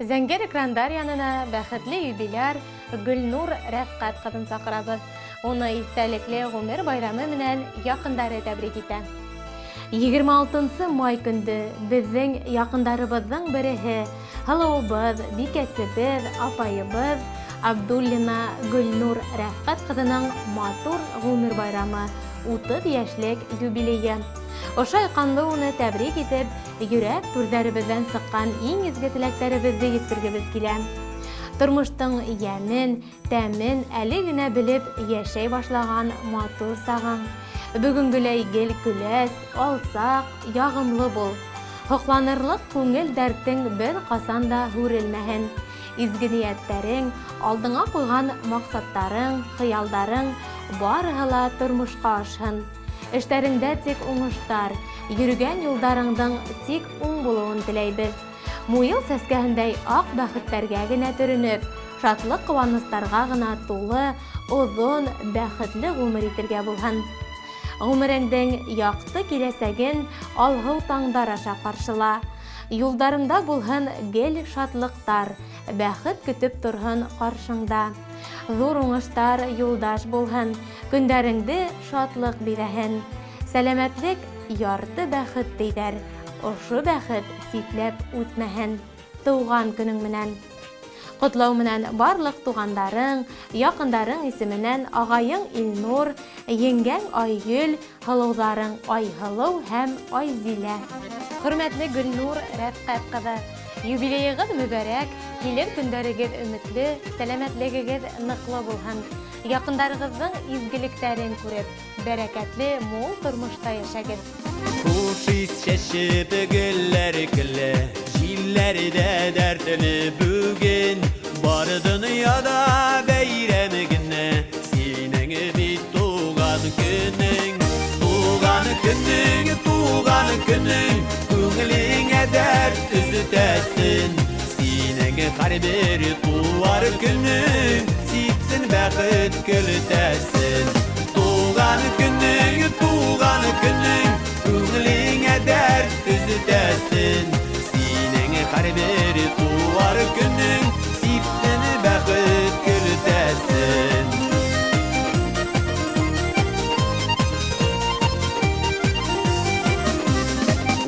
Зәңгәр экрандар янына бәхетле юбиляр Гөлнур Рәфкать кызын саҡырабыҙ. Уны иҫтәлекле ғүмер байрамы менән яҡындары тәбрик итә. 26 май көндө беҙҙең яҡындарыбыҙҙың береһе, һылыуыбыҙ, бикәсебеҙ, апайыбыҙ Абдуллина Гөлнур Рәфҡәт ҡыҙының матур ғүмер байрамы, 30 йәшлек юбилейы. Ошо айҡанлы уны тәбрик итеп, йөрәк түрҙәребеҙҙән сыҡҡан иң изге теләктәребеҙҙе еткергебеҙ килә. Тормоштоң йәмен, тәмен әле генә белеп йәшәй башлаған матур сағың. Бөгөнгөләй гел көләс, алсаҡ, яғымлы бул. Һоҡланырлыҡ күңел дәртең бер ҡасан да һүрелмәһен. Изге ниәттәрең, алдыңа ҡуйған маҡсаттарың, хыялдарың барыһы ла тормошҡа ашһын. Эштәреңдә тик уңыштар, йөрөгән юлдарыңдың тик уң булыуын теләйбеҙ. Муйыл сәскәһендәй аҡ бәхеттәргә генә төрөнөп, шатлыҡ-ҡыуаныстарға ғына тулы, оҙон, бәхетле ғүмер итергә булһын. Ғүмереңдең яҡты киләсәген алһыу таңдар аша ҡаршыла. Юлдарыңда булһын гел шатлыҡтар, бәхет көтөп торһон ҡаршыңда. Ҙур уңыштар юлдаш булһын, көндәреңде шатлыҡ биҙәһен. Сәләмәтлек ярты бәхет тиҙәр, ошо бәхет ситләп үтмәһен. Тыуған көнөң менән. Ҡотлау менән барлыҡ туғандарың, яҡындарың исеменән ағайың Илнур, еңгәң Айгөл, һылыуҙарың Айһылыу һәм Айзилә. Хөрмәтле Гөлнур Рәфҡәт ҡыҙы, юбилейығыҙ мөбәрәк, килер көндәрегеҙ өмөтлө, сәләмәтлегегеҙ ныҡлы булһын. Яҡындарығыҙҙың изгелектәрен күреп, бәрәкәтле мул тормошта йәшәгеҙ. Хуш ис чәчеп гөлләр көлә, җилләр дә дәртле бүген. Бар дөньяда бәйрәм генә, синең бит туган көнең. Туган көнең, туган көнең, күңелеңә дәрт өзетәсен. Синең һәрбер туар көнең, сипсен бәхет көлтәсен. Туган көнең, туган көнең, күңелеңә дәрт өзетәсен. Синең һәрбер туар көнең, сипсен бәхет көлтәсен.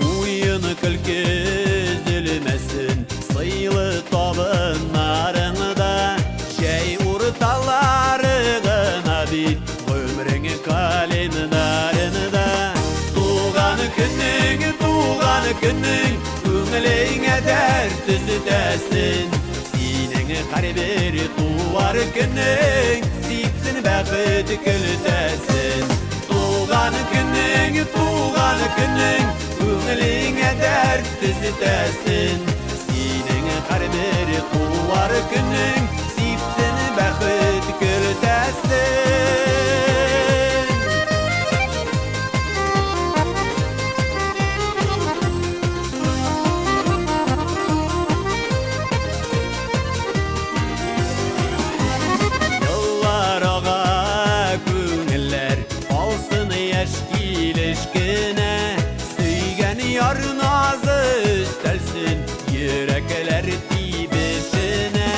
Уйын көлке өзелмәсен, сыйлы табыннарыңда, чәй урталары гына бит, гомерең календарында. Туган көнең, туган көнең, күңелеңә дәрт өзетәсен. Синең һәрбер туар көнең, сипсен бәхет көлтәсен. Туган көнең, туган көнең, күңелеңә дәрт өзетәсен. Синең һәрбер туар көнең, сипсен бәхет көлтәсен. Еллар ага, күңелләр алсын яшь килеш кенә. Сөйгән яр назы өстәлсен йөрәкләр тибешенә.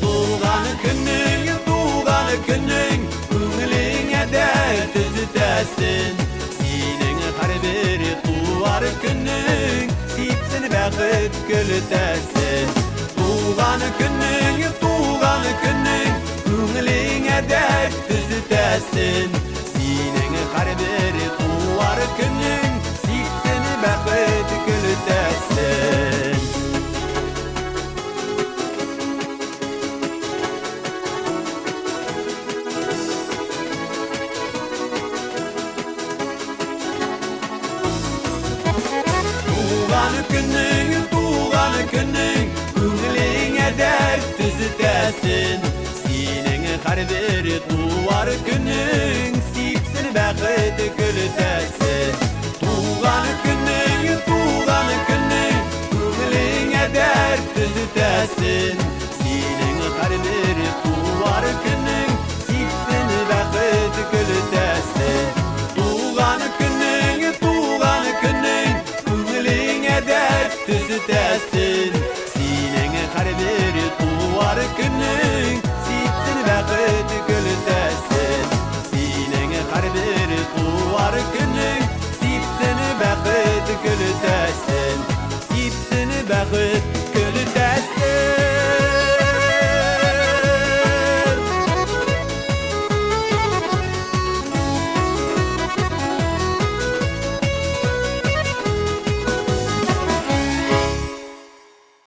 Туган көнең, туган көнең, күңелеңә дәрт өзетәсен. Синең һәрбер туар көнең, сипсен бәхет көлтәсен. Туган көнең, туган көнең, күңелеңә дәрт өзетәсен. Синең һәрбер туар көнең, сипсен бәхет көлтәсен. Туган көнең, туган көнең, күңелеңә дәрт өзетәсен. Синең һәрбер туар көнең, сипсен бәхет көлтәсен. Туган көнең, туган көнең, күңелеңә дәрт өзетәсен. Синең һәрбер туар көнең, сипсен бәхет көлтәсен.